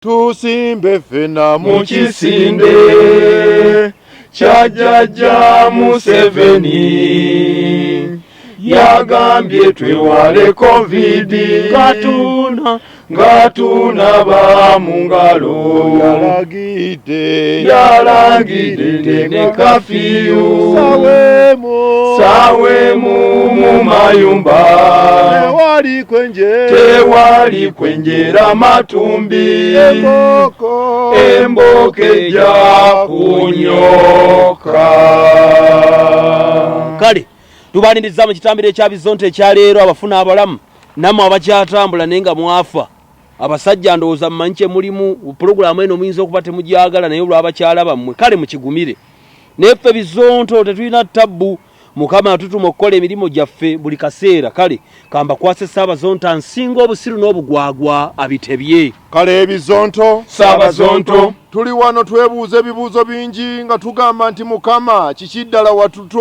Tusimbe ffena mu kisinde kya jjajja Museveni yagambye twewale COVID Katuna nga tunaba mu ngalo. Yalagidde yalangidde ne kafiyu sawemu sawemu mu mayumba tewali kwenje tewali kwenjera matumbi emboko emboka ejja kunyoka. Kale tubaniriza mu kitambiro ekya Bizonto ekyaleero, abafuna abalamu nammwe abakyatambula naye nga mwafa. Abasajja ndowooza mmanyi kye mulimu, pulogulaamu eno muyinza okuba temugyagala naye olw'abakyala bammwe kale mukigumire. Naye ffe Bizonto tetulina tabbu, Mukama atutuma okukola emirimu gyaffe buli kaseera. Kale kambakwase Ssaabazonto ansinga obusiru n'obugwagwa abitebye. Kale Ebizonto, Ssaabazonto, tuli wano twebuuza ebibuuzo bingi nga tugamba nti Mukama kiki ddala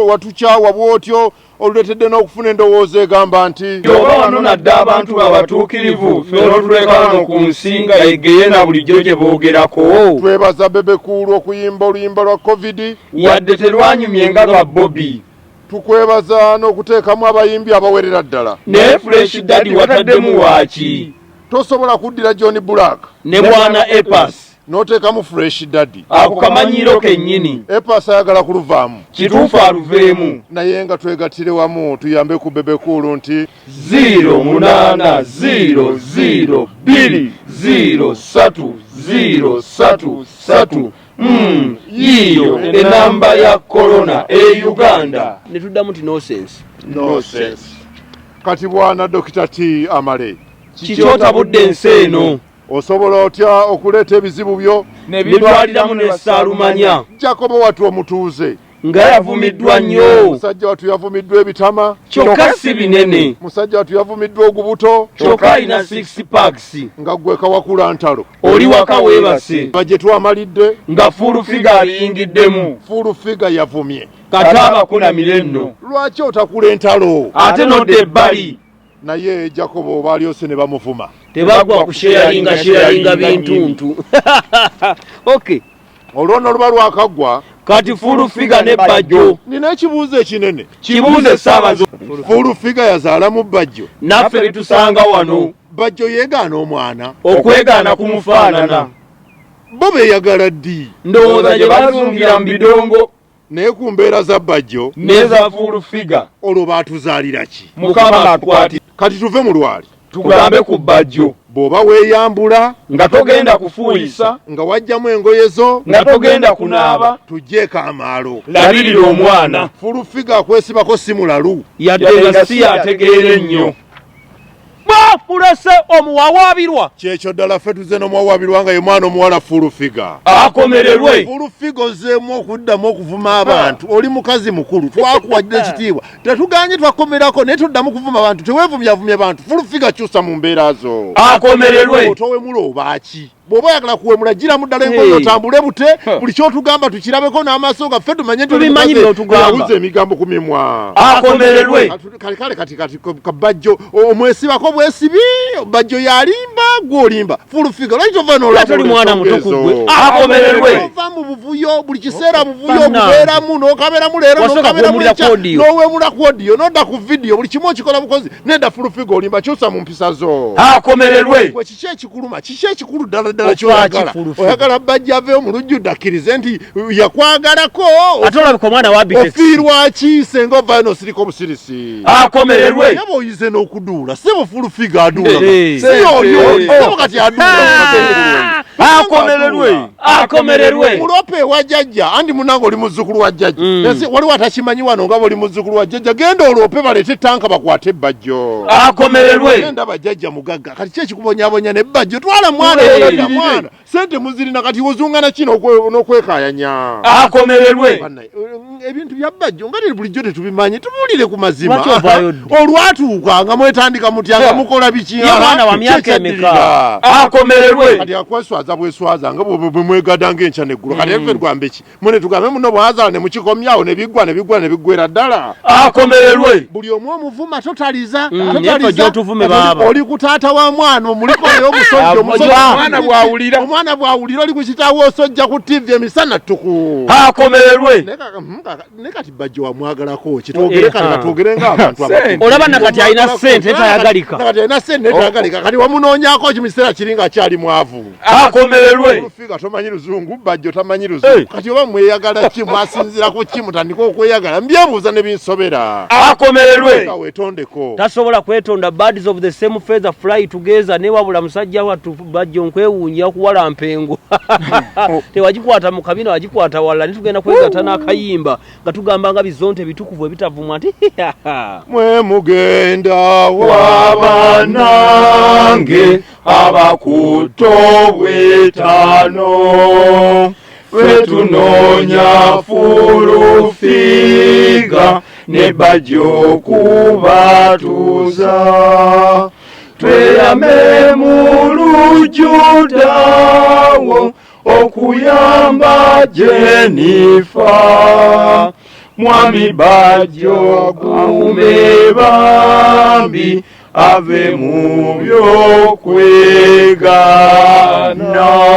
watukyawa bw'otyo oluleetedde n'okufuna endowooza egamba nti oba wano nadde abantu babatuukirivu ffe n'otuleka wano ku nsi nga egeyena bulijjo gye boogerako. Twebaza Bebe Cool okuyimba oluyimba lwa COVID wadde terwanyumye nga lwa Bobi. Tukwebaza n'okuteekamu abayimbi abawerera ddala. Naye Fresh Daddy wataddemu waaki? Tosobola kuddira John Black ne bwana A Pass n'oteekamu Fresh Daddy. Ako kamanyiiro kennyini. A Pass ayagala kuluvaamu. Kituufu aluveemu. Naye nga twegattire wamu tuyambe ku Bebe Cool nti 0 8 0 0 2 0 3 0 3 3. Yiyo enamba ya korona e Uganda. Ne tuddamu nti nonsense. Nonsense. Kati bwana Dr. T Amale, kiki otabudde ensi eno? Osobola otya okuleeta ebizibu byo ne bitwaliramu ne Saalumanya? Jacobo watu omutuuze nga yavumiddwa nnyo. Musajja watu yavumiddwa ebitama kyokka si binene. Musajja watu yavumiddwa ogubuto kyokka alina 6 packs. Nga gwe kawakula ntalo oli waka weebase. Bajje twamalidde nga full figure aliyingiddemu. Full figure yavumye kata abakunamire nno. Lwaki otakula entalo ate nodda ebbali? Naye Jacobo balyose ne bamuvuma. Tebagwa kusharinga sharinga bintuntu. Okay. Olwo nno luba lwakaggwa. Kati full figure ne Bajjo. Nina ekibuuzo ekinene. Kibuuze Ssaabazo. Full figure yazaalamu Bajjo. Naffe bitusanga wano. Bajjo yeegaana omwana. Okwegaana kumufaanana. Bo beeyagala ddi? Ndowooza gye bazungira mu bidongo. Naye ku mbeera za Bajjo n'eza full figure. Olwo baatuzaalira ki? Mukama atukwatire. Kati tuve mu lwali. Tugambe ku Bajjo. Bw'oba weeyambula nga togenda kufuuyisa, nga wajjamu engoye zo nga togenda kunaaba, tuggyeko amaalo. Labirira omwana. Full figure akwesibako si mulalu. Yadde nga si yategeera ennyo. Mulese omuwawaabirwa. Kyekyo ddala ffe tuzze n'omuwawaabirwa nga ye mwana omuwala full figure. Akomererwe. Full figure ozzeemu okuddamu okuvuma abantu. Oli mukazi mukulu, twakuwadde ekitiibwa. Tetuganye twakomerako naye tuddamu kuvuma abantu. Teweevumyavumye bantu. Full figure kyusa mu mbeera zo. Akomererwe. Otowemula obaaki? Bw'oba oyagala kuwemula ggiramu ddala engoye otambule bute. Buli ky'otugamba tukirabeko n'amaaso gaffe tumanye nti tubimanyi by'otugamba. Yawuza emigambo ku mimwa. Akomererwe. Kale kale kati kati kabajjo omwesibako bwesibi, Bajjo yalimba gw'olimba. Full figure lwaki tova n'olaba Toli mwana muto ku ggwe. Akomererwe. Ova mu buvuyo buli kiseera buvuyo obubeeramu n'okabeeramu leero Wasooka n'okabeeramu kuwemulira enkya ku audio. n'owemula ku audio n'odda ku video buli kimu okikola bukozi. Nedda full figure olimba kyusa mu mpisa zo. Akomererwe. Gwe kiki ekikuluma? Kiki ekikulu ddala ddala Ofa ky'oyagala? ki full figure? Oyagala Bajjo aveeyo mu lujjudde akkirize nti yakwagalako. Ate olabika omwana wa Abitex. Ofiirwa ki senga ovaayo n'osirika obusirisi? Akomererwe. Naye bw'oyize n'okuduula, sebo full figure aduula. Hey. Si oyo, sebo kati aduula. Akomererwe. Akomererwe. Mulope wa jjajja, andi munange oli muzzukulu wa jjajja. Ensi waliwo atakimanyi wano nga bw'oli muzzukulu wa jjajja. Genda oloope baleete ettanka bakwate Bajjo. Akomererwe. Genda bajjajja mugagga. Kati ki ekikubonyaabonya ne Bajjo? Twala mwana, olabira mwana. Sente muzirina kati ozungana ki n'okwekaayanya? Akomererwe. Ebintu bya Bajjo nga bulijjo tetubimanyi, tubuulire ku mazima. Lwaki ovaayo ddi? Olwatuuka nga mwetandika mutya nga mukola biki? Ye mwana wa myaka emeka? Akomererwe. Kati akweswaza bweswaza nga bwe Mwegadanga enkya neggulu. Kati ffe tugambe ki? Mune tugambe muno bwazaala ne mukikomyawo ne biggwa ne biggwa ne biggwera ddala. Akomererwe. Buli omu omuvuma totaliza. Naye ffe gy'otuvume baaba. Oli ku taata wa mwana omuliko oyo omusojja omusojja. Omwana bw'awulira. Omwana bw'awulira oli ku kitaawe osojja ku TV emisana ttuku. Akomererwe. Naye kati Bajjo wamwagalako ki? Twogere kati katwogere ng'abantu abakulu. Olaba nakati alina ssente tayagalika. Nakati alina ssente tayagalika. Kati wamunoonyaako ki mu kiseera kiri ng'akyali mwavu? Akomererwe. Olufiga tomanyi luzungu, Bajjo tamanyi luzungu. Kati oba mweyagala ki, mwasinziira ku ki mutandike okweyagala? Mbyebuuza ne binsobera. Akomererwe. Nga weetondeko. Tasobola kwetonda. Birds of the same feather fly together. Ne wabula musajja wattu Bajjo nkwewuunya okuwala mpengo. Tewagikwata mu kabina, wagikwata wala. Ne tugenda kwegatta n'akayimba nga tugamba nga bizonte ebitukuvu ebitavumwa nti mwe mugenda wabanange abakutte obwetaano ffe tunoonya fulufiga ne Bajjo okubatuuza tweyame mu lujjuddeawo okuyamba Jenifa. Mwami Bajjo gume bambi ave mu byokwegana.